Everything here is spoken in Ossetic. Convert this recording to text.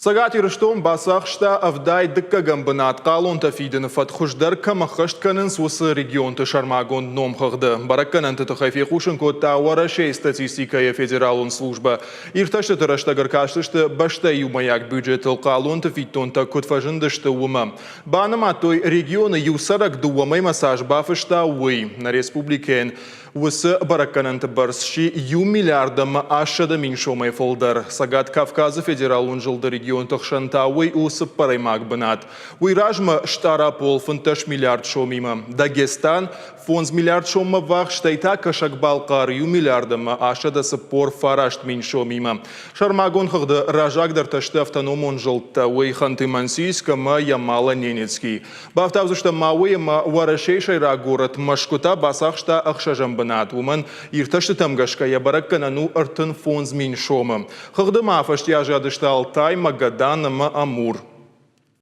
Цӕгат Ирыстон бацахста ӕвдай дыккӕгӕм бынат хъалонтӕ фидыны фӕд хуыздӕр кӕм ӕххӕст кӕнынц, уыцы регионты сӕрмагонд номхыгъды. Бӕрӕггӕнӕнты тыххӕй фехъусын кодта Уӕрӕсейы статистикӕйы федералон службӕ. Иртӕстыты рӕстӕг ӕркастысты бӕстӕйы иумӕйаг бюджетыл хъалонты фиддонтӕ куыд фӕзындысты, уымӕ. Банымадтой, регионы иу цӕрӕг дыууӕ мӕймӕ цас бафыста, уый. Нӕ республикӕйӕн Уыцы бӕрӕггӕнӕнты бӕрц сси иу миллиард ӕмӕ 800 000 сомӕй фылдӕр. Цӕгат Кавказы федералон зылды регионты хсӕн та уый у цыппӕрӕймаг бынат. Уый размӕ Стъарапол 15 миллиард сомимӕ, Дагестан 5 миллиард соммӕ ввахс, стӕй та Кӕсӕг-Балхъар иу миллиард ӕмӕ 849 000 сомимӕ. Сӕрмагонд хыгъды раззагдӕртӕ сты автономон зылдтӕ, уый Ханты-Мансийск ӕмӕ Ямало-Ненецкий. Бафтаудзыстӕм ма уый, ӕмӕ Уӕрӕсейы сӕйраг горӕт Мӕскуы та бацахста ӕхсӕзӕм бынат. Уымӕн иртӕстытӕм гӕсгӕ йӕ бӕрӕггӕнӕн у 35 000 сомы. Хыгъды ма фӕстиазадысты Алтай, Магадан ӕмӕ Амур.